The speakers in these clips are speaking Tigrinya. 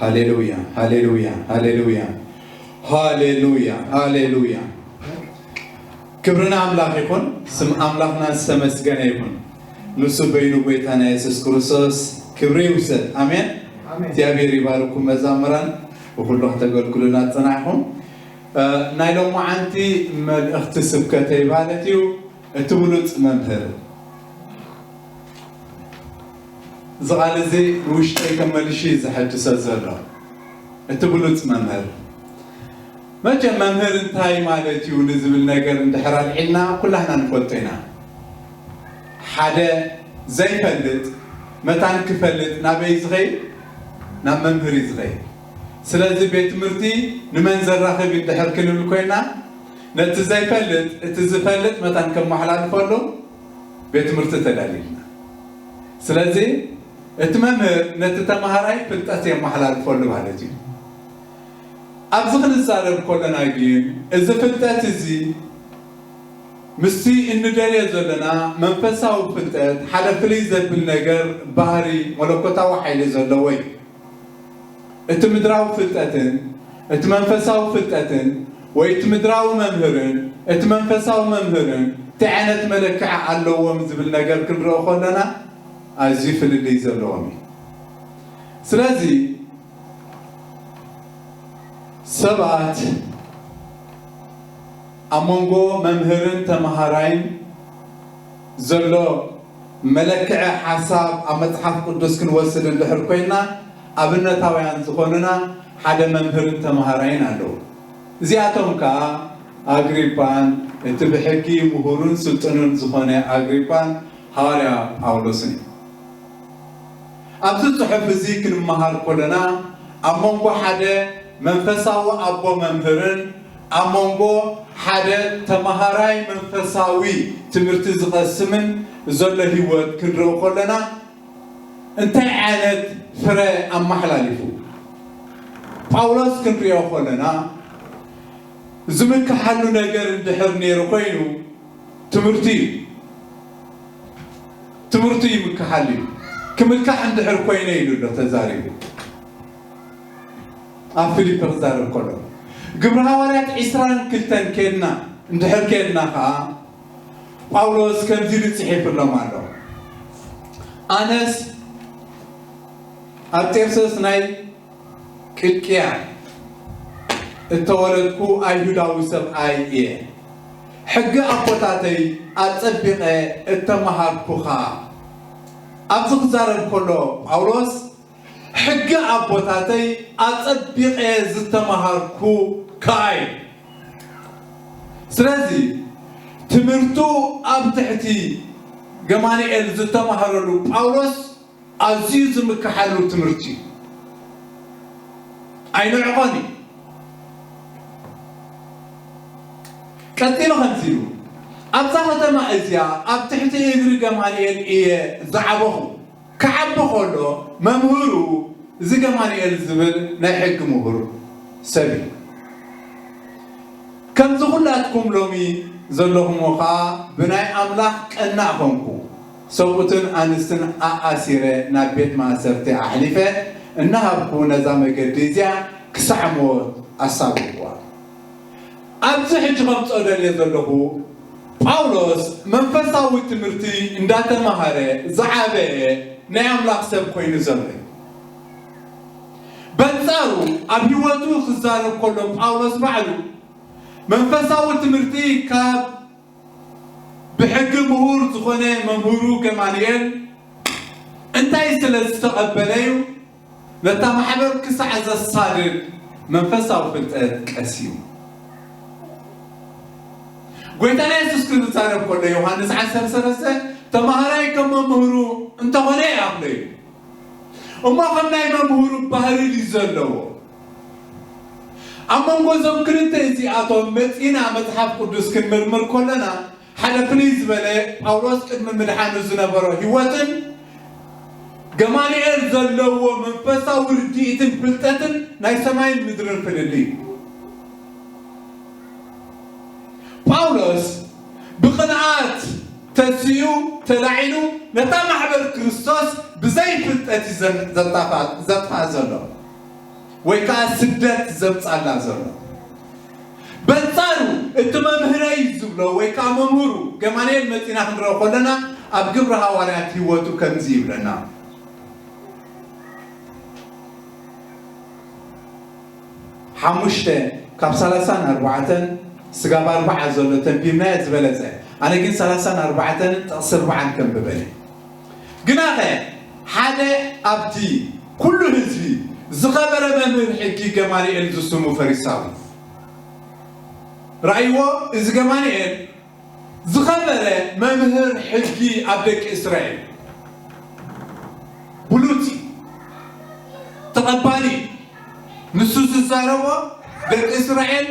ሃሌሉያ፣ ሃሌሉያ፣ ሃሌሉያ፣ ሃሌሉያ፣ ሃሌሉያ። ክብሪ ንኣምላኽ ይኹን፣ ስም ኣምላኽና ዝተመስገነ ይኹን። ንሱ በይኑ ጎይታና የሱስ ክርስቶስ ክብሪ ይውሰድ። ኣሜን። ኣሜን። እግዚኣብሔር ይባርኩም መዛምራን፣ ብኩሉ ከተገልግሉና ዝጸናሕኩም። እ፣ ናይ ሎማዓንቲ መልእኽቲ ስብከተይ ማለት እዩ፣ እቲ ብሉጽ መምህር። እዚ ቃል እዚ ንውሽጠይ ከመልሽ እዩ ዘሐድሶ ዘሎ። እቲ ብሉጽ መምህር። መቸም መምህር እንታይ ማለት እዩ ንዝብል ነገር እንድሕር ኣልዒልና ኩላህና ንፈልጦ ኢና። ሓደ ዘይፈልጥ መታን ክፈልጥ ናበይ እዩ ዝኸይድ? ናብ መምህር እዩ ዝኸይድ። ስለዚ ቤት ትምህርቲ ንመን ዘራኽብ እዩ እንድሕር ክንብል ኮይና፣ ነቲ ዘይፈልጥ እቲ ዝፈልጥ መታን ከመሓላልፈሉ ቤት ትምህርቲ ተዳልዩልና። ስለዚ እቲ መምህር ነቲ ተምሃራይ ፍልጠት የመሓላልፈሉ ማለት እዩ። ኣብዚ ክንዛረብ ከለና ግን እዚ ፍልጠት እዚ ምስቲ እንደልዮ ዘለና መንፈሳዊ ፍልጠት ሓደ ፍልይ ዘብል ነገር፣ ባህሪ፣ መለኮታዊ ሓይሊ ዘለዎ እዩ። እቲ ምድራዊ ፍልጠትን እቲ መንፈሳዊ ፍልጠትን ወይ እቲ ምድራዊ መምህርን እቲ መንፈሳዊ መምህርን እንታይ ዓይነት መለክዒ ኣለዎም ዝብል ነገር ክንርኦ ከለና ኣዝዩ ፍልልይ ዘለዎም እዩ። ስለዚ ሰባት ኣብ መንጎ መምህርን ተምሃራይን ዘሎ መለክዒ ሓሳብ ኣብ መጽሓፍ ቅዱስ ክንወስድ እንድሕር ኮይና፣ ኣብነታውያን ዝኾኑና ሓደ መምህርን ተምሃራይን ኣለዉ። እዚኣቶም ከኣ ኣግሪጳን እቲ ብሕጊ ምሁሩን ስልጡንን ዝኾነ ኣግሪጳን ሃዋርያ ጳውሎስን እዩ። ኣብዚ ጽሑፍ እዚ ክንመሃር ከለና፣ ኣብ መንጎ ሓደ መንፈሳዊ ኣቦ መምህርን ኣብ መንጎ ሓደ ተመሃራይ መንፈሳዊ ትምህርቲ ዝቐስምን ዘሎ ህይወት ክንርኢ ከለና፣ እንታይ ዓይነት ፍረ ኣመሓላሊፉ? ጳውሎስ ክንሪኦ ከለና፣ ዝምክሓሉ ነገር እንድሕር ነይሩ ኮይኑ፣ ትምህርቲ እዩ። ትምህርቲ ይምክሓሉ እዩ። ክምካሕ እንድሕር ኮይነ ኢሉ ኣሎ ተዛሪቡ። ኣብ ፊልፒ ክዛረብ ከሎ፣ ግብሪ ሃዋርያት ዕስራን ክልተን ኬድና፣ እንድሕር ኬድና ኸዓ፣ ጳውሎስ ከምዚ ኢሉ ጽሒፉሎም ኣሎ። ኣነስ ኣብ ጤርሶስ ናይ ቂልቅያ እተወለድኩ ኣይሁዳዊ ሰብኣይ እየ። ሕጊ ኣቦታተይ ኣጸቢቐ እተመሃርኩ ኸኣ። ኣብዚ ክዛረብ ከሎ ጳውሎስ፣ ሕጊ ኣቦታተይ ኣጸቢቐ ዝተመሃርኩ ከኣ እዩ። ስለዚ ትምህርቱ ኣብ ትሕቲ ገማልኤል ዝተማህረሉ ጳውሎስ ኣዝዩ ዝምክሓሉ ትምህርቲ እዩ። ኣይንዕቐን እዩ። ቀጺሉ ከምዚ ኢሉ፣ ኣብዛ ከተማ እዚኣ ኣብ ትሕቲ እግሪ ገማልኤል እየ ዝዓበኹ። ክዓቢ ከሎ መምህሩ እዚ ገማልኤል ዝብል ናይ ሕጊ ምሁር ሰብ እዩ። ከምዚ ኩላትኩም ሎሚ ዘለኹምዎ ኸኣ ብናይ ኣምላኽ ቀናእ ኾንኩ። ሰብኡትን ኣንስትን ኣኣሲረ ናብ ቤት ማእሰርቲ ኣሕሊፈ እናሃብኩ ነዛ መገዲ እዚኣ ክሳዕ ሞት ኣሳጉእዋ። ኣብዚ ሕጂ ከምጽኦ ደልየ ዘለኹ፣ ጳውሎስ መንፈሳዊ ትምህርቲ እንዳተማሃረ ዝዓበየ ናይ ኣምላኽ ሰብ ኮይኑ ዘሎ እዩ። በንጻሩ ኣብ ህይወቱ ክዛረብ ከሎ ጳውሎስ ባዕሉ መንፈሳዊ ትምህርቲ ካብ ብሕጊ ምሁር ዝኾነ መምህሩ ገማልኤል እንታይ ስለ ዝተቐበለ እዩ ነታ ማሕበር ክሳዕ ዘሳድድ መንፈሳዊ ፍልጠት ቀስዩ። ጎይታና የሱስ ክዛረብ ከሎ ዮሃንስ ዓሰርተ ሰለስተ ተማሃራይ ከም መምህሩ እንተኾነ ይኣኽሎ እዩ። እሞ ከም ናይ መምህሩ ባህሪ ድዩ ዘለዎ? ኣብ መንጎ እዞም ክልተ እዚኣቶም መጺና መጽሓፍ ቅዱስ ክንምርምር ከለና ሓደ ፍልይ ዝበለ ጳውሎስ ቅድሚ ምድሓኑ ዝነበሮ ህይወትን ገማልኤል ዘለዎ መንፈሳዊ ርድኢትን ፍልጠትን ናይ ሰማይን ምድርን ፍልልይ እዩ። ጳውሎስ ብቕንኣት ተሲኡ ተላዒሉ ነታ ማሕበር ክርስቶስ ብዘይ ፍልጠት እዩ ዘን- ዘጣፋ- ዘጥፋእ ዘሎ። ወይ ከዓ ስደት ዘምፃላ ዘሎ። በንፃሩ እቲ መምህረይ ዝብሎ ወይ ከዓ መምህሩ ገማልኤል መፂና ክንረኦ ከለና ኣብ ግብሪ ሃዋርያት ህይወቱ ከምዚ ይብለና። ሓሙሽተ ካብ ሰላሳን ኣርባዕተን ስጋብ ኣርባዓ ዘሎ ተንቢብናዮ ዝበለፀ፣ ኣነ ግን ሰላሳን ኣርባዕተን ጥቕሲ ኣርባዓን ከንብበኒ። ግናኸ ሓደ ኣብቲ ኩሉ ህዝቢ ዝኸበረ መምህር ሕጊ ገማልኤል ዝስሙ ፈሪሳዊ ራእይዎ። እዚ ገማልኤል ዝኸበረ መምህር ሕጊ ኣብ ደቂ እስራኤል ብሉጽ ተቐባሊ፣ ንሱ ዝዛረቦ ደቂ እስራኤል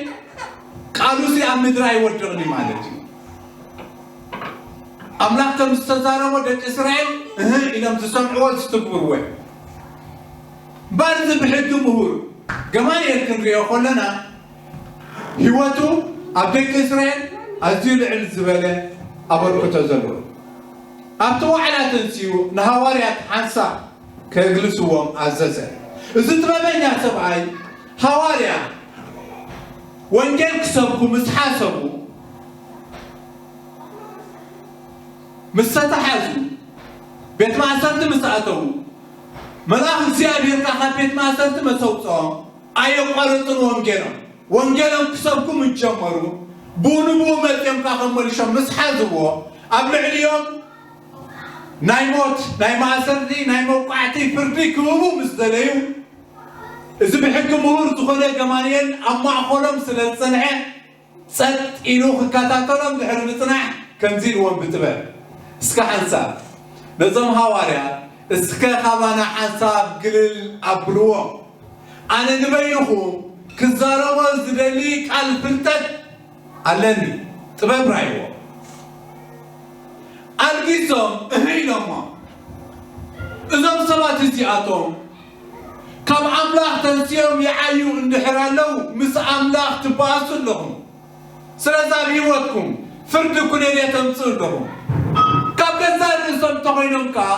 ቃሉሲ ኣብ ምድሪ ኣይወድቕን እዩ ማለት እዩ። ኣምላኽ ከም ዝተዛረቦ ደቂ እስራኤል እህ ኢሎም ዝሰምዕዎ ዝትግብርዎ እዩ። እምበኣር እዚ ብሕጊ ምሁር ገማልኤል ክንሪኦ ከለና ህይወቱ ኣብ ደቂ እስራኤል ኣዝዩ ልዕል ዝበለ ኣበርክቶ ዘለዎ። ኣብቲ ዋዕላ ተንሲኡ ንሃዋርያት ሓንሳብ ከግልስዎም ኣዘዘ። እዚ ጥበበኛ ሰብኣይ ሃዋርያ ወንጌል ክሰብኩ ምስ ሓሰቡ ምስ ተተሓዙ፣ ቤት ማእሰርቲ ምስ ኣተዉ፣ መልኣኽ እግዚኣብሔር ከዓ ካብ ቤት ማእሰርቲ ምስ ኣውፅኦም ኣየቋረፅን ወንጌሎም። ወንጌሎም ክሰብኩ ምስ ጀመሩ፣ ብኡ ንብኡ መፂኦም ከዓ ከመልሾም ምስ ሓዝዎ፣ ኣብ ልዕሊኦም ናይ ሞት፣ ናይ ማእሰርቲ፣ ናይ መውቃዕቲ ፍርዲ ክህቡ ምስ ደለዩ፣ እዚ ብሕጊ ምሁር ዝኾነ ገማልኤል ኣብ ማእኸሎም ስለ ዝፀንሐ፣ ጸጥ ኢሉ ክከታተሎም ድሕሪ ምጽናሕ ከምዚ ኢልዎም ብጥበብ፣ እስከ ሓንሳብ ነዞም ሃዋርያት እስከ ካባና ሓንሳብ ግልል ኣብልዎም። ኣነ ንበይንኹም ክዛረቦ ዝደሊ ቃል ፍልጠት ኣለኒ። ጥበብ ራይዎ ኣልጊሶም እህ ኢሎሞ። እዞም ሰባት እዚኣቶም ካብ ኣምላኽ ተንሲኦም ይዓዩ እንድሕር ኣለዉ፣ ምስ ኣምላኽ ትበኣሱ ኣለኹም። ስለዚ ኣብ ህይወትኩም ፍርዲ ኩነኔ ተምጽኡ ኣለኹም። ካብ ገዛእ ርእሶም እንተኾይኖም ከኣ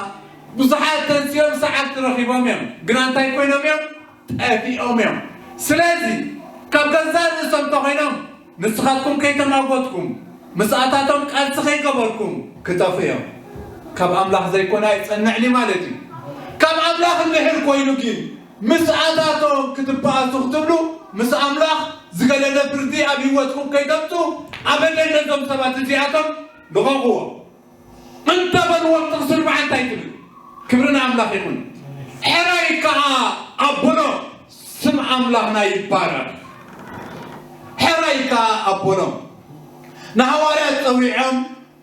ብዙሓት ተንሲኦም ሰዓብቲ ረኺቦም እዮም፣ ግና እንታይ ኮይኖም እዮም? ጠፊኦም እዮም። ስለዚ ካብ ገዛእ ርእሶም እንተኾይኖም ንስኻትኩም ከይተማጎትኩም፣ ምስኣታቶም ቃልሲ ከይገበርኩም ክጠፍኡ እዮም። ካብ ኣምላኽ ዘይኮነ ኣይጸንዕን እዩ ማለት እዩ። ካብ ኣምላኽ እንድሕር ኮይኑ ግን ምስኣታቶም ክትበኣሱ ክትብሉ፣ ምስ ኣምላኽ ዝገደደ ፍርዲ ኣብ ህይወትኩም ከይተምጽኡ፣ ኣበደን ነዞም ሰባት እዚኣቶም ልቐቕዎ። እንተ በልዎም ጥቕሲ ኣርባዓ እንታይ ትብል? ክብሪ ንኣምላኽ ይኹን። ሕራይ ከኣ ኣቦሎም፣ ስም ኣምላኽና ይባረኽ። ሕራይ ከኣ ኣቦሎም። ንሃዋርያት ጸዊዖም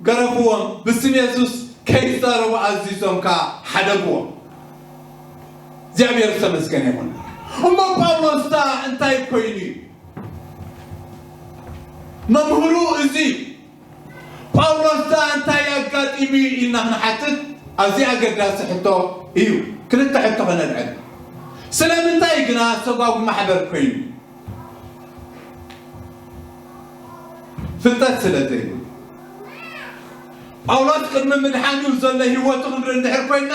ገረፍዎም፣ ብስም የሱስ ከይዛረቡ ኣዚዞም ከኣ ሓደግዎም። እግዚኣብሔር ዝተመስገነ ይኹን። እሞ ጳውሎስ ከኣ እንታይ ኮይኑ እዩ? መምህሩ እዚ እዩ። ጳውሎስ ከኣ እንታይ ኣጋጢሙ እዩ ኢልና ክንሓትት ኣዝዩ ኣገዳሲ ሕቶ እዩ። ክልተ ሕቶ ከነልዕል። ስለምንታይ ግና ሰጓጉ ማሕበር ኮይኑ? ፍልጠት ስለ ዘይብሉ። ጳውሎስ ቅድሚ ምድሓኑ ዘሎ ህይወቱ ክንርኢ እንድሕር ኮይንና፣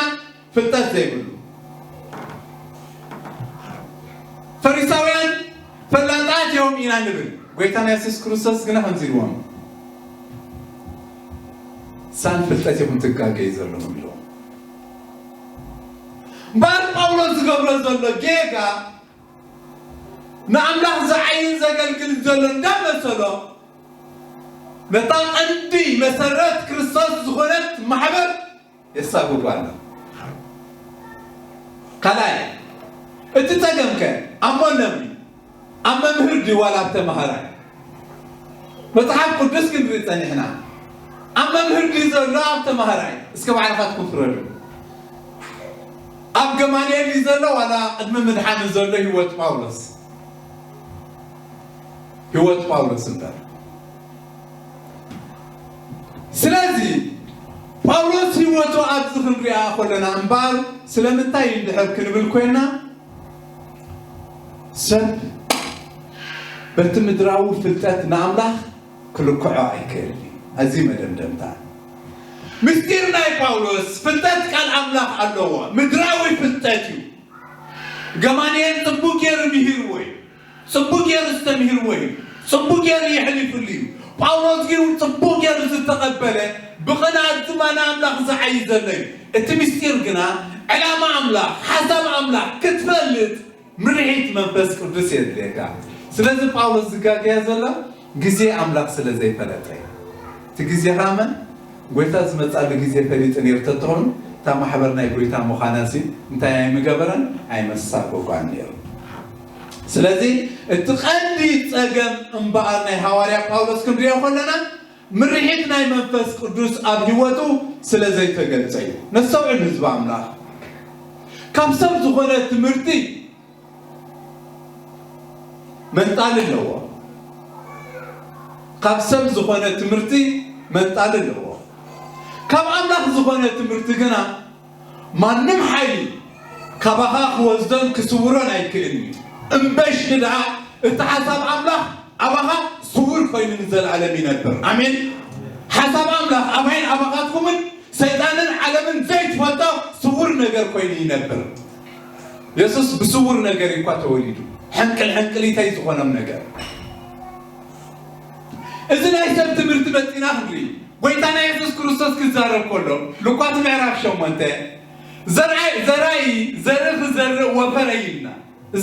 ፍልጠት ዘይብሉ። ፈሪሳውያን ፈላጣት እዮም ኢና ንብል። ጎይታና የሱስ ክርስቶስ ግና ከምዚ ኢልዎም፣ ሳን ፍልጠት ኢኹም ትጋገዩ ዘለኹም ኢልዎም። እምበኣር ጳውሎስ ዝገብሮ ዘሎ ጌጋ ንኣምላኽ ዝዓይን ዘገልግል ዘሎ እንዳመሰሎ ነታ ቀንዲ መሰረት ክርስቶስ ዝኾነት ማሕበር የሳጉጉ ኣሎ። ካልኣይ፣ እቲ ጸገምከ ኣብ መን እዩ? ኣብ መምህር ድዩ ዋላ ኣብ ተማሃራይ? መጽሓፍ ቅዱስ ክንርኢ ጸኒሕና። ኣብ መምህር ድዩ ዘሎ ኣብ ተማሃራይ? እስከ ባዕልኻትኩም ፍረዱ። ኣብ ገማልኤል ድዩ ዘሎ ዋላ ቅድሚ ምድሓኑ ዘሎ ህይወት ጳውሎስ? ህይወት ጳውሎስ እምበር። ስለዚ ጳውሎስ ህይወቱ ኣብዚ ክንሪኣ ከለና እምበኣር ስለምንታይ እንድሕር ክንብል ኮይና ሰብ በቲ ምድራዊ ፍልጠት ንኣምላኽ ክልክዖ ኣይክእልን እዩ። ኣዚ መደምደምታ ምስጢር ናይ ጳውሎስ ፍልጠት ቃል ኣምላኽ ኣለዎ። ምድራዊ ፍልጠት እዩ። ገማልኤል ጽቡቕ ገይሩ ምሂርዎ እዩ። ጽቡቕ ገይሩ ዝተምሂርዎ እዩ። ጽቡቕ ገይሩ የሕሊፉሉ እዩ። ጳውሎስ ግን ጽቡቕ ገይሩ ዝተቐበለ፣ ብቕንኣት ድማ ንኣምላኽ ዝዓዪ ዘሎ እዩ። እቲ ምስጢር ግና ዕላማ ኣምላኽ፣ ሓሳብ ኣምላኽ ክትፈልጥ ምርሒት መንፈስ ቅዱስ የድልየካ። ስለዚ ጳውሎስ ዝጋገየ ዘሎ ግዜ ኣምላኽ ስለ ዘይፈለጠ እዩ። እቲ ግዜ ኸኣ መን? ጎይታ ዝመጻሉ ግዜ ፈሊጡ ነይሩ ተትኾኑ፣ እታ ማሕበር ናይ ጎይታ ምዃና ሲ እንታይ ኣይምገበረን? ኣይመሳጎጓን ነይሩ። ስለዚ እቲ ቀንዲ ጸገም እምበኣር ናይ ሃዋርያ ጳውሎስ ክንሪኦ ከለና፣ ምርሒት ናይ መንፈስ ቅዱስ ኣብ ህይወቱ ስለ ዘይተገልጸ እዩ። ነስተውዕል ህዝቢ ኣምላኽ። ካብ ሰብ ዝኾነ ትምህርቲ መንጣል ኣለዎ። ካብ ሰብ ዝኾነ ትምህርቲ መንጣል ኣለዎ። ካብ ኣምላኽ ዝኾነ ትምህርቲ ግና ማንም ሓይሊ ካባኻ ክወስዶን ክስውሮን ኣይክእልን እዩ። እምበሽ ደኣ እቲ ሓሳብ ኣምላኽ ኣባኻ ስውር ኮይኑ ንዘለኣለም ይነብር። ኣሜን። ሓሳብ ኣምላኽ ኣባይን ኣባኻትኩምን ሰይጣንን ዓለምን ዘይትፈልጦ ስውር ነገር ኮይኑ ይነብር። የሱስ ብስውር ነገር እኳ ተወሊዱ፣ ሕንቅል ሕንቅሊተይ ዝኾኖም ነገር። እዚ ናይ ሰብ ትምህርቲ መጺና ክንርኢ፣ ጎይታና የሱስ ክርስቶስ ክዛረብ ከሎ፣ ሉቃስ ምዕራፍ ሸሞንተ፣ ዘርኣይ፣ ዘራይ ዘርኢ ክዘርእ ወፈረ ይልና።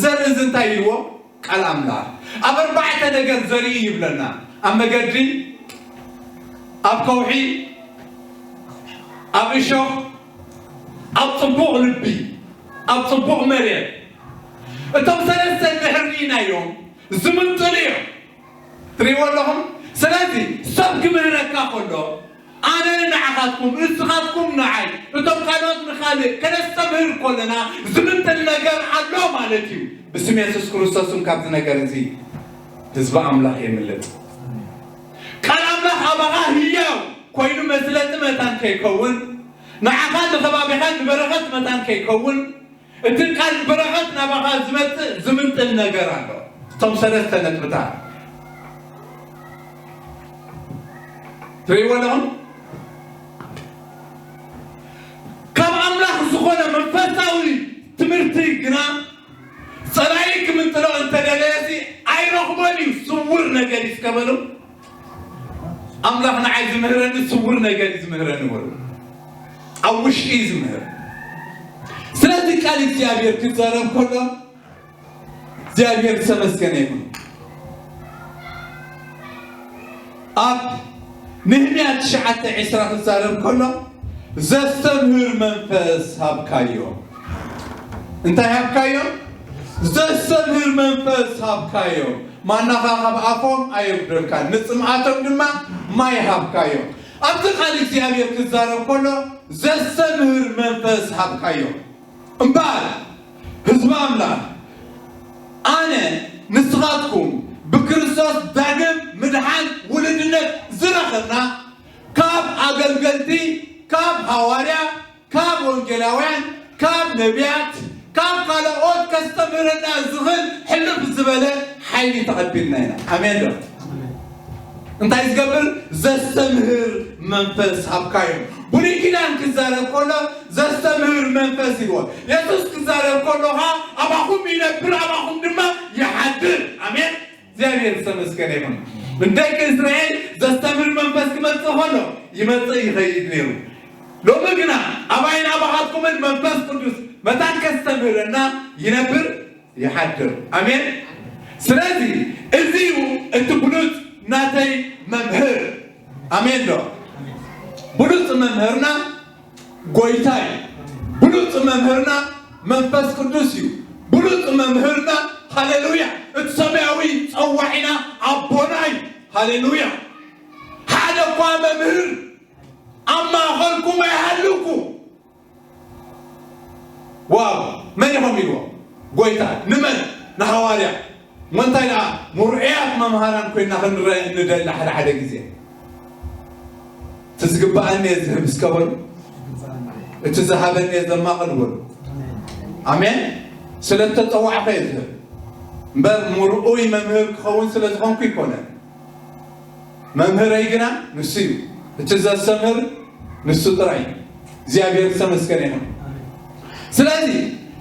ዘርኢ እዚ እንታይ ኢልዎ? ቃል ኣምላኽ። ኣብ ኣርባዕተ ነገር ዘርኢ ይብለና። ኣብ መገዲ፣ ኣብ ከውሒ፣ ኣብ እሾኽ፣ ኣብ ጽቡቕ ልቢ፣ ኣብ ጽቡቕ መሬት። እቶም ሰለስተ እንድሕር ርኢናዮም፣ ዝምንጥሉ እዮም። ትሪእዎ ኣለኹም? ስለዚ ሰብ ክምህረካ ከሎ፣ ኣነ ንዓኻትኩም፣ ንስኻትኩም ንዓይ፣ እቶም ካልኦት ንኻልእ ከነስተምህር ከለና ዝምንጥል ነገር ኣሎ ማለት እዩ። ብስም የሱስ ክርስቶስን ካብዚ ነገር እዚ ህዝቢ ኣምላኽ የምልጥ። ቃል ኣምላኽ ኣባኻ ህያው ኮይኑ መስለጢ መታን ከይከውን፣ ንዓኻን ንኸባቢኻን ንበረኸት መታን ከይከውን፣ እቲ ቃል በረኸት ናባኻ ዝመጽእ ዝምንጥል ነገር ኣሎ። እቶም ሰለስተ ነጥብታት ትርእይዎ ኣለኹም። ካብ ኣምላኽ ዝኾነ መንፈሳዊ ትምህርቲ ግና ጸላኢ ክምንጥሎ እንተደለየሲ ኣይረኽቦን እዩ። ስውር ነገር እዩ እስከ በሉ። ኣምላኽ ንዓይ ዝምህረኒ ስውር ነገር እዩ ዝምህረኒ በሉ። ኣብ ውሽጢ እዩ ዝምህር። ስለዚ ቃል እግዚኣብሔር ክዛረብ ከሎ እግዚኣብሔር ዝተመስገነ ይኹን። ኣብ ነህምያ ትሽዓተ ዕስራ ክዛረብ ከሎ ዘስተምህር መንፈስ ሃብካዮ። እንታይ ሃብካዮ? ዘስተምህር መንፈስ ሃብካዮ። ማናኻ ካብ ኣፎም ኣየጉደልካን፣ ንጽምኣቶም ድማ ማይ ሃብካዮ። ኣብቲ ቃል እግዚኣብሔር ክዛረብ ከሎ ዘስተምህር መንፈስ ሃብካዮ። እምበኣር ህዝቢ ኣምላኽ፣ ኣነ ንስኻትኩም ብክርስቶስ ዳግም ምድሓን ውሉድነት ዝረኸብና ካብ ኣገልገልቲ፣ ካብ ሃዋርያ፣ ካብ ወንጌላውያን፣ ካብ ነቢያት፣ ካብ ካልኦት ከስተምህረና ዝኽእል ሕልፍ ዝበለ ሓይሊ ተቐቢልና ኢና። ኣሜን ዶ? እንታይ ዝገብር? ዘስተምህር መንፈስ ሃብካዮም። ብሉይ ኪዳን ክዛረብ ከሎ ዘስተምህር መንፈስ ይልዎ። የሱስ ክዛረብ ከሎ ኸዓ ኣባኹም ይነብር፣ ኣባኹም ድማ ይሓድር። ኣሜን። እግዚኣብሔር ዝተመስገነ ይኹን። ንደቂ እስራኤል ዘስተምህር መንፈስ ክመጽእ ከሎ ይመጽእ ይኸይድ ነይሩ። ሎሚ ግና ኣባይን ኣባኻትኩምን መንፈስ ቅዱስ መታን ከስተምህረና ይነብር ይሓድር። ኣሜን። ስለዚ እዚ እዩ እቲ ብሉጽ ናተይ መምህር። ኣሜን ዶ? ብሉጽ መምህርና ጎይታ እዩ። ብሉጽ መምህርና መንፈስ ቅዱስ እዩ። ብሉጽ መምህርና፣ ሃሌሉያ፣ እቲ ሰማያዊ ጸዋዒና ኣቦና እዩ። ሃሌሉያ። ሓደ እኳ መምህር ኣብ ማእኸልኩም ኣይሃልውኩ። ዋው! መን ኢኹም ኢልዎ? ጎይታ። ንመን? ንሃዋርያ። እሞ እንታይ ደኣ ምርዑያት መምሃራን ኮይና ክንረአ እንደሊ ሓደ ሓደ ግዜ። እቲ ዝግበኣኒ እየ ዝህብ እስከ በሉ። እቲ ዝሃበኒ እየ ዘማቕል በሉ። ኣሜን። ስለ እተጸዋዕኹ እየ ዝህብ። እምበር ምርኡይ መምህር ክኸውን ስለ ዝኾንኩ ኣይኮነን። መምህረይ ግና ንሱ እዩ። እቲ ዘስተምህር ንሱ ጥራይ እዩ። እግዚኣብሔር ዝተመስገነ ይኹን። ስለዚ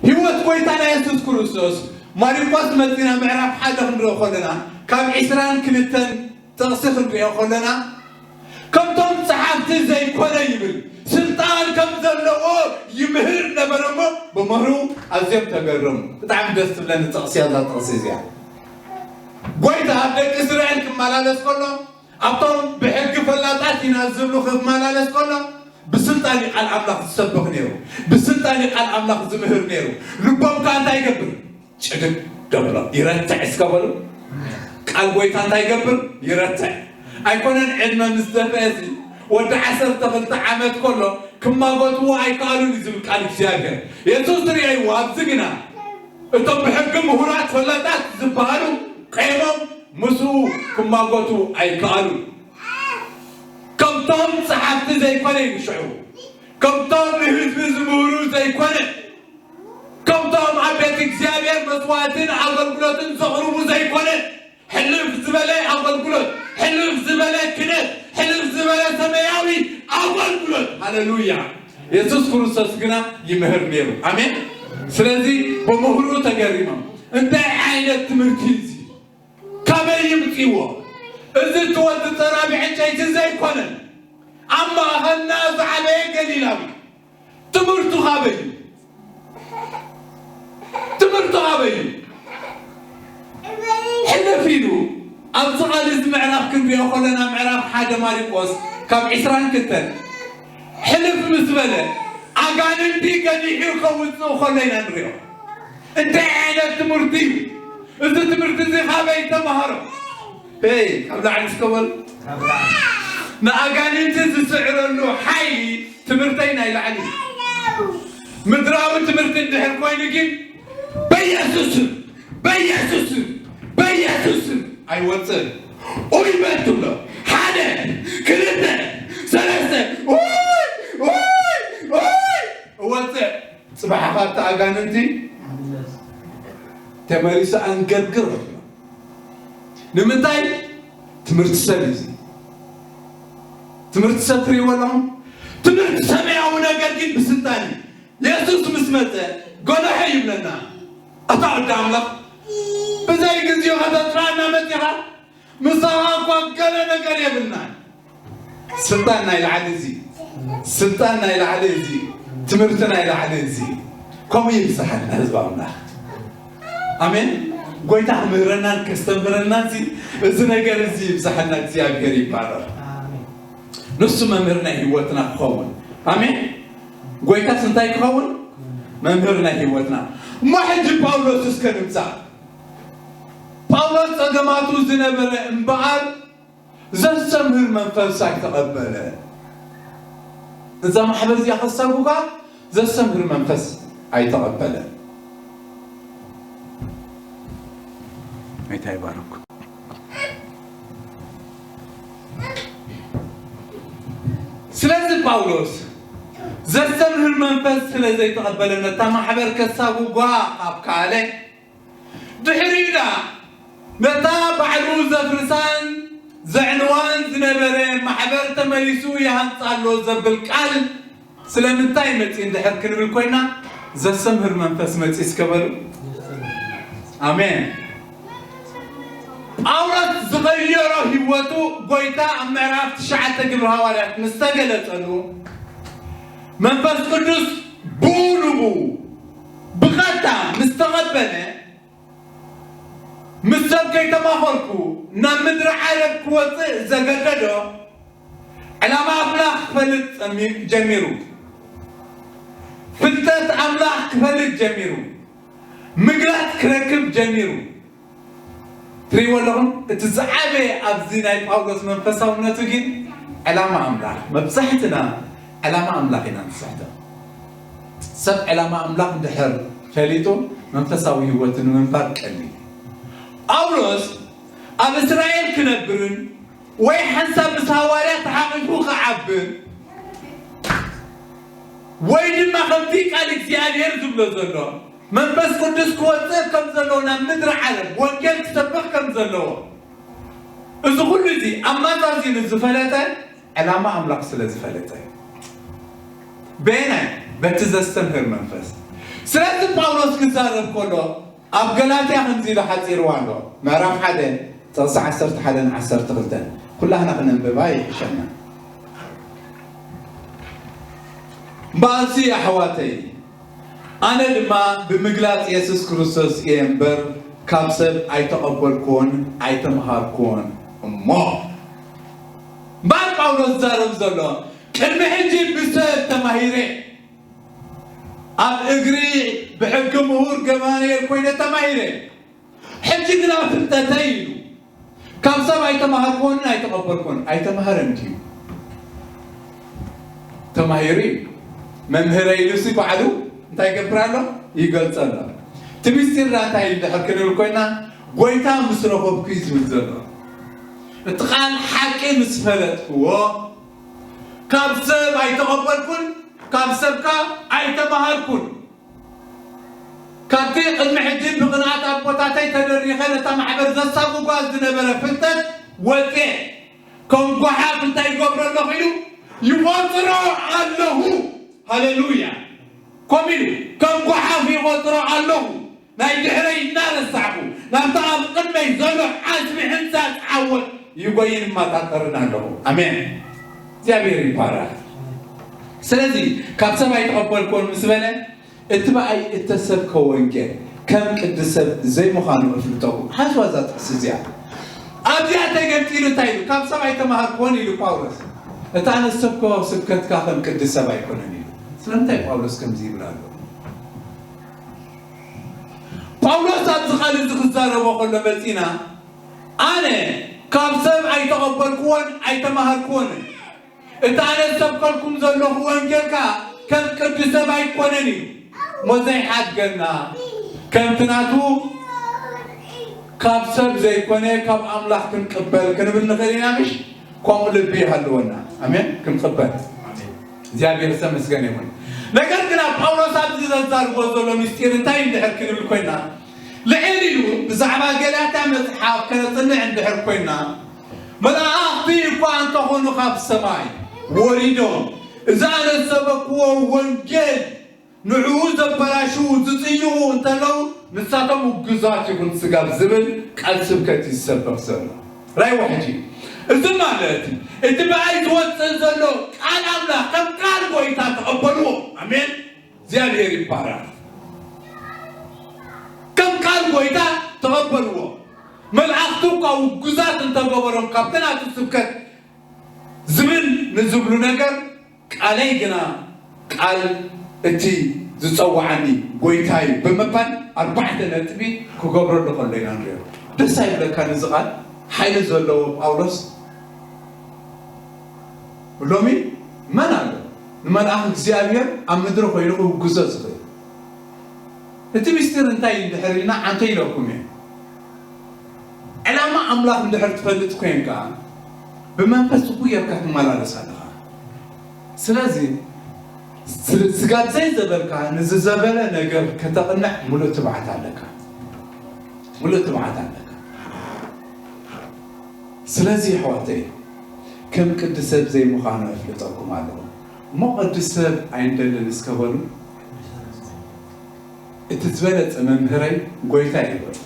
ህይወት ጎይታና የሱስ ክርስቶስ ማርቆስ መጺና ምዕራፍ ሓደ ክንሪኦ ከለና ካብ ዕስራን ክልተን ጥቕሲ ክንሪኦ ከለና ከምቶም ጸሓፍቲ ዘይኮነ ይብል ስልጣን ከም ዘለዎ ይምህር ነበረ እሞ ብምህሩ ኣዝዮም ተገረሙ። ብጣዕሚ ደስ ትብለኒ ጥቕሲ እያ እዛ ጥቕሲ እዚኣ። ጎይታ ኣብ ደቂ እስራኤል ክመላለስ ከሎ ኣብቶም ብሕጊ ፈላጣት ኢና ዝብሉ ክመላለስ ከሎ ብስልጣን እዩ ቃል ኣምላኽ ዝሰብኽ ነይሩ። ብስልጣን እዩ ቃል ኣምላኽ ዝምህር ነይሩ። ልቦም ከኣ እንታይ ይገብር? ጭድድ ደብሎ ይረትዕ እስከ በሉ። ቃል ጎይታ እንታይ ይገብር? ይረትዕ። ኣይኮነን ዕድመ ምስ ደፍአ እዚ ወዲ ዓሰርተ ክልተ ዓመት ከሎ ክማጎትዎ ኣይከኣሉን እዩ ዝብል ቃል እግዚኣብሔር። የሱስ ርእይዎ ኣብዚ ግና እቶም ብሕጊ ምሁራት ፈላጣት ዝበሃሉ ቀይሞም ምስኡ ክማጎቱ ኣይከኣሉ። ከምቶም ጸሓፍቲ ዘይኮነ እዩ ሽዑ። ከምቶም ንህዝቢ ዝምህሩ ዘይኮነ። ከምቶም ኣብ ቤት እግዚኣብሔር መስዋዕትን ኣገልግሎትን ዘቕርቡ ዘይኮነ። ሕልፍ ዝበለ ኣገልግሎት፣ ሕልፍ ዝበለ ክነት፣ ሕልፍ ዝበለ ሰማያዊ ኣገልግሎት። ሃሌሉያ። የሱስ ክርስቶስ ግና ይምህር ነይሩ። ኣሜን። ስለዚ ብምሁሩ ተገሪሞም እንታይ ዓይነት ትምህርቲ እዚ ካበይ ይምፅዎ? እዚ ትወዲ ፀራቢ ዕንጨይቲ ዘይኮነ ኣብ ማእኸልና ዝዓበየ ገሊላዊ ትምህርቱ ካበይ እዩ? ትምህርቱ ካበይ እዩ? ሕልፍ ኢሉ ኣብዚ ቃል እዚ ምዕራፍ ክንሪኦ ከለና ምዕራፍ ሓደ ማርቆስ ካብ ዕስራን ክልተን ሕልፍ ምስ በለ ኣጋንንቲ ገዲሑ ከውፅእ ከሎ ኢና ንሪኦ። እንታይ ዓይነት ትምህርቲ እዩ? እዚ ትምህርቲ እዚ ካበይ ተማሃሮ? ሄይ ካብ ላዕሊ እስከ በሉ። ንኣጋንንቲ ዝስዕረሉ ሓይሊ ትምህርተይ ናይ ላዕሊ እዩ። ምድራዊ ትምህርቲ እንድሕር ኮይኑ ግን በየሱስም በየሱስም በየሱስም ኣይወፅእ። ኡይ በል ትብሎ ሓደ ክልተ ሰለስተ ኡይ ኡይ ኡይ እወፅእ። ፅባሕ ካብቲ ኣጋንንቲ ተመሊሱ ኣንገርግር። ንምንታይ? ትምህርቲ ሰብ እዩ። ትምህርቲ ሰብ ትርእይዎ ኣለኹም? ትምህርቲ ሰማያዊ ነገር ግን ብስልጣን እዩ። የሱስ ምስ መፀ ጎለሐ ይብለና። ኣታ ወዲ ኣምላኽ ብዘይ ግዜኡ ከተጥራና መፂኻ ምሳኻ እኳ ገለ ነገር የብልናን። ስልጣን ናይ ላዕሊ እዚ ስልጣን ናይ ላዕሊ እዚ ትምህርቲ ናይ ላዕሊ እዚ ከምኡ ይብዝሓልና ህዝቢ ኣምላኽ። ኣሜን። ጎይታ ክምህረናን ከስተምህረናን እዚ ነገር እዚ ይብዝሓልና። እግዚኣብሔር ይባረር። ንሱ መምህር ናይ ህይወትና ክኸውን። ኣሜን። ጎይታስ እንታይ ክኸውን? መምህር ናይ ህይወትና። እሞ ሕጂ ጳውሎስ እስከ ንምጻእ። ጳውሎስ ጸገማቱ ዝነበረ እምበኣር ዘስተምህር መንፈስ ኣይተቐበለ። እዛ ማሕበር እዚኣ ከሳጉጋ ዘስተምህር መንፈስ ኣይተቐበለ። ጎይታ ይባረኩ። ስለዚ ጳውሎስ ዘስተምህር መንፈስ ስለ ዘይተቐበለ ነታ ማሕበር ከሳጉጓ ካብ ከኣለ ድሕሪኡ ደኣ ነታ ባዕሉ ዘፍርሳን ዘዕንዋን ዝነበረ ማሕበር ተመሊሱ ይሃንጻ ኣሎ ዘብል ቃል ስለምንታይ መጺ እንድሕር ክንብል ኮይና ዘሰምህር መንፈስ መጺ እስከ በሉ። ኣሜን። ጳውሎስ ዝቐየሮ ህይወቱ ጎይታ ኣብ ምዕራፍ ትሽዓተ ግብሪ ሃዋርያት ምስ ተገለጸሉ መንፈስ ቅዱስ ብኡ ንብኡ ብቐጥታ ምስ ተቐበለ ምስ ሰብ ከይተማኸርኩ ናብ ምድሪ ዓረብ ክወፅእ ዘገደዶ ዕላማ ኣምላኽ ክፈልጥ ጸሚ- ጀሚሩ። ፍልጠት ኣምላኽ ክፈልጥ ጀሚሩ። ምግላጽ ክረክብ ጀሚሩ። ትሪእዎ ኣለኹም? እቲ ዝዓበየ ኣብዚ ናይ ጳውሎስ መንፈሳውነቱ ግን ዕላማ ኣምላኽ። መብዛሕትና ዕላማ ኣምላኽ ኢና ንስሕቶ። ሰብ ዕላማ ኣምላኽ እንድሕር ፈሊጡ መንፈሳዊ ህይወት ንምንባር ቀሊል። ጳውሎስ ኣብ እስራኤል ክነብርን ወይ ሓንሳብ ምስ ሃዋርያ ተሓቒፉ ክዓብር ወይ ድማ ከምቲ ቃል እግዚኣብሔር ዝብሎ ዘሎ መንፈስ ቅዱስ ክወፅእ ከም ዘለዎ ናብ ምድሪ ዓለም ወንጌል ክሰብኽ ከም ዘለዎ እዚ ኩሉ እዚ ኣማዛዚኑ ዝፈለጠ ዕላማ ኣምላኽ ስለ ዝፈለጠ እዩ። በየናይ? በቲ ዘስተምህር መንፈስ። ስለዚ ጳውሎስ ክዛረብ ከሎ ኣብ ገላትያ ከምዚ ኢሉ ሓጺርዋ ኣሎ። ምዕራፍ ሓደ ጥቕሲ ዓሰርተ ሓደን ዓሰርተ ክልተን ኩላህና ክነንብባ ይሕሸና። እምበኣርሲ ኣሕዋተይ፣ ኣነ ድማ ብምግላጽ የሱስ ክርስቶስ እየ እምበር ካብ ሰብ ኣይተቐበልኩዎን ኣይተምሃርኩዎን እሞ። እምበኣር ጳውሎስ ዝዛረብ ዘሎ ቅድሚ ሕጂ ብሰብ ተማሂረ፣ ኣብ እግሪ ብሕጊ ምሁር ገማልኤል ኮይነ ተማሂረ፣ ሕጂ ግና ፍልጠተይ ኢሉ ካብ ሰብ ኣይተማሃርኩዎን ኣይተቐበልኩዎን። ኣይተማሃረን ድዩ? ተማሂሩ እዩ። መምህረ ኢሉ ሲ ባዕሉ እንታይ ይገብር ኣሎ? ይገልጸ ኣሎ። እቲ ምስጢር ዳ እንታይ እዩ እንድሕር ክንብል ኮይና፣ ጎይታ ምስ ረኸብኩ እዩ ዝብል ዘሎ። እቲ ቃል ሓቂ ምስ ፈለጥክዎ፣ ካብ ሰብ ኣይተቐበልኩን ካብ ሰብካ ኣይተማሃርኩን። ካብቲ ቅድሚ ሕጂ ብቕንኣት ኣቦታተይ ተደሪኸ ነታ ማሕበር ዘሳጉጓ ዝነበረ ፍልጠት ወፅየ። ከም ጓሓፍ እንታይ ይገብሮ ኣለኹ ኢሉ ይቆፅሮ ኣለኹ። ሃሌሉያ። ከምኡ ኢሉ ከም ጓሓፍ ይቆፅሮ ኣለኹ። ናይ ድሕረይ እናረሳዕኩ ናብቲ ኣብ ቅድመይ ዘሎ ዓስቢ ሕንፃፅ ዓወት ይጎይን እማጣጠርን ኣለኹ። ኣሜን። እግዚኣብሔር ይባረክ። ስለዚ ካብ ሰብ ኣይተቐበልኩን ምስ በለ እቲ ብኣይ እተሰብከ ወንጌል ከም ቅዲ ሰብ ዘይምዃኑ እፍልጠኩም። ሓስዋ እዛ ጥቕሲ እዚኣ ኣብዚኣ ተገምጢሉ እንታይ ኢሉ? ካብ ሰብ ኣይተማሃርኩዎን ኢሉ ጳውሎስ። እቲ ኣነ ዝሰብኮ ስብከትካ ከም ቅዲ ሰብ ኣይኮነን ኢሉ። ስለምንታይ ጳውሎስ ከምዚ ይብል ኣሎ? ጳውሎስ ኣብዚ ቃል እዚ ክዛረቦ ከሎ መጺና፣ ኣነ ካብ ሰብ ኣይተቐበልኩዎን ኣይተማሃርኩዎን። እቲ ኣነ ዝሰብከልኩም ዘለኹ ወንጌል ከኣ ከም ቅዲ ሰብ ኣይኮነን እዩ። እሞ ዘይሓድገና ከምቲ ናቱ ካብ ሰብ ዘይኮነ ካብ ኣምላኽ ክንቅበል ክንብል ንኽእል ኢና ምሽ? ከምኡ ልቢ ይሃልወና። ኣሜን። ክንቅበል እግዚኣብሔር ዝተመስገነ ይኹን። ነገር ግን ኣብ ጳውሎስ ኣብዚ ዘዛርቦ ዘሎ ምስጢር እንታይ እንድሕር ክንብል ኮይና፣ ልዕል ኢሉ ብዛዕባ ገላትያ መጽሓፍ ከነጽንዕ እንድሕር ኮይና፣ መላእኽቲ እኳ እንተኾኑ ካብ ሰማይ ወሪዶም እዚ ኣነ ዝሰበክዎ ወንጌል ንዕኡ ዘበላሽዉ ዝጽይቑ እንተለዉ ንሳቶም ውጉዛት ይኹን ስጋብ ዝብል ቃል ስብከት እዩ ዝሰበኽ ዘሎ። ራይ ዋሕጂ። እዚ ማለት እቲ ብኣይ ዝወፅእ ዘሎ ቃል ኣምላኽ ከም ቃል ጎይታ ተቐበልዎ። ኣሜን። እግዚኣብሔር ይባረኽ። ከም ቃል ጎይታ ተቐበልዎ። መልኣኽቲ እኳ ውጉዛት እንተገበሮም ካብቲ ናቱ ስብከት ዝብል ንዝብሉ ነገር ቃለይ ግና ቃል እቲ ዝጸዋዓኒ ጎይታይ ብምባል ኣርባዕተ ነጥቢ ክገብረሉ ከሎ ኢና ንሪኦ። ደስ ኣይብለካ? ንዚ ቃል ሓይሊ ዘለዎ ጳውሎስ ሎሚ መን ኣሎ ንመልኣኽ እግዚኣብሔር ኣብ ምድሪ ኮይኑ ክውግዞ ዝኽእል? እቲ ምስጢር እንታይ እንድሕር ኢልና ዓንተ ኢለኩም እየ። ዕላማ ኣምላኽ እንድሕር ትፈልጥ ኮይንካ ብመንፈስ ጽቡቅ ጌርካ ትመላለስ ኣለኻ። ስለዚ ስ- ስጋብ ዘይዘበልካ ንዝዘበለ ነገር ከተቕንዕ ሙሉእ ትብዓት ኣለካ። ሙሉእ ትብዓት ኣለካ። ስለዚ ኣሕዋተይ ከም ቅዲ ሰብ ዘይምዃኑ ኣፍልጠኩም ኣለኹ። እሞ ቅዲ ሰብ ኣይንደልን እስከ በሉ። እቲ ዝበለጸ መምህረይ ጎይታ እዩ በሉ።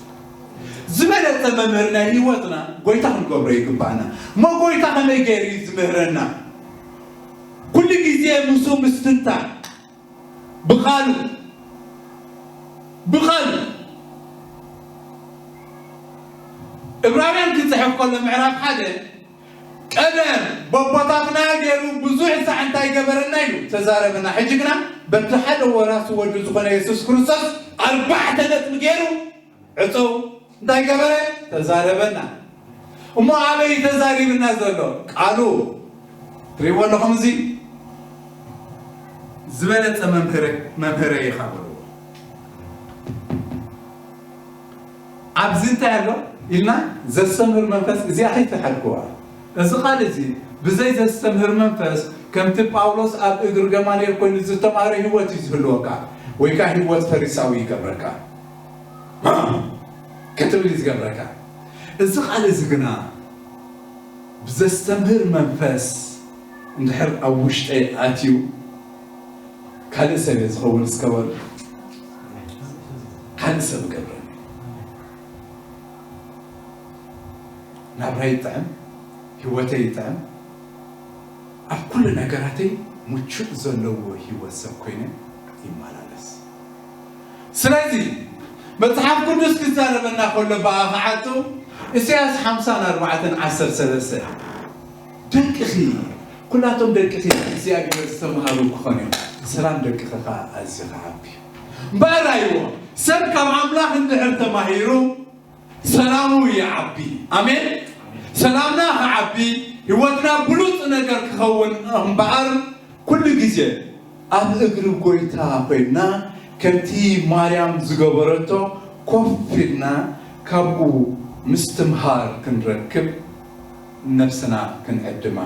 ዝበለጸ መምህር ናይ ህይወትና ጎይታ ክንገብሮ ይግባእና። እሞ ጎይታ ከመይ ገይሩ እዩ ዝምህረና? ኩሉ ግዜ ምስኡ ምስትንታን ብቃሉ ብቃሉ ዕብራውያን ክጽሕፍ ከሎ ምዕራፍ ሓደ ቀደም በቦታትና ገይሩ ብዙሕ ሳዕ እንታይ ገበረና ኢሉ ተዛረበና። ሕጂ ግና በቲ ሓደ ወራሲ ወዱ ዝኾነ የሱስ ክርስቶስ ኣርባዕተ ነጥቢ ገይሩ ዕፀው እንታይ ገበረ? ተዛረበና። እሞ ኣበይ ተዛሪብና ዘሎ? ቃሉ። ትሪእዎ ኣለኹም? እዚ ዝበለፀ መምህረ መምህረ ኢኻ በልዎ። ኣብዚ እንታይ ኣሎ ኢልና ዘስተምህር መንፈስ እዚኣ ከይተሓድኩዋ። እዚ ቃል እዚ ብዘይ ዘስተምህር መንፈስ ከምቲ ጳውሎስ ኣብ እግሪ ገማልኤል ኮይኑ ዝተማህረ ህይወት እዩ ዝህልወካ፣ ወይ ከዓ ህይወት ፈሪሳዊ ይገብረካ ክትብል እዩ ዝገብረካ። እዚ ቃል እዚ ግና ብዘስተምህር መንፈስ እንድሕር ኣብ ውሽጠይ ኣትዩ ካልእ ሰብ እየ ዝኸውን እስከ በሉ። ሰብ ገብረኒ። ናብራይ ይጥዕም፣ ህይወተይ ይጥዕም፣ ኣብ ኩሉ ነገራተይ ምቹእ ዘለዎ ህይወት ሰብ ኮይነ ይመላለስ። ስለዚ መጽሓፍ ቅዱስ ክዛረበና ከሎ ብኣ ክዓጹ ኢሳያስ ሓምሳን ኣርባዕተን ዓሰርተ ሰለስተ ደቅኺ ኩላቶም ደቅኺ እግዚኣብሔር ዝተምሃሩ ክኾኑ እዮም፣ ሰላም ደቅኺ ኸዓ ኣዝዩ ክዓቢ እዩ። እምበኣር ኣይዎ ሰብ ካብ ኣምላኽ እንድሕር ተማሂሩ ሰላሙ ይዓቢ። ኣሜን። ሰላምና ክዓቢ ህይወትና ብሉፅ ነገር ክኸውን እምበኣር ኩሉ ግዜ ኣብ እግሪ ጎይታ ኮይንና ከምቲ ማርያም ዝገበረቶ ኮፍ ኢልና ካብኡ ምስትምሃር ክንረክብ ነብስና ክንዕድማ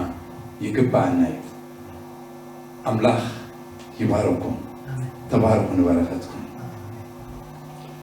ይግባኣና እዩ። ኣምላኽ ይባርኩም። ተባረኹ ንበረኸትኩም።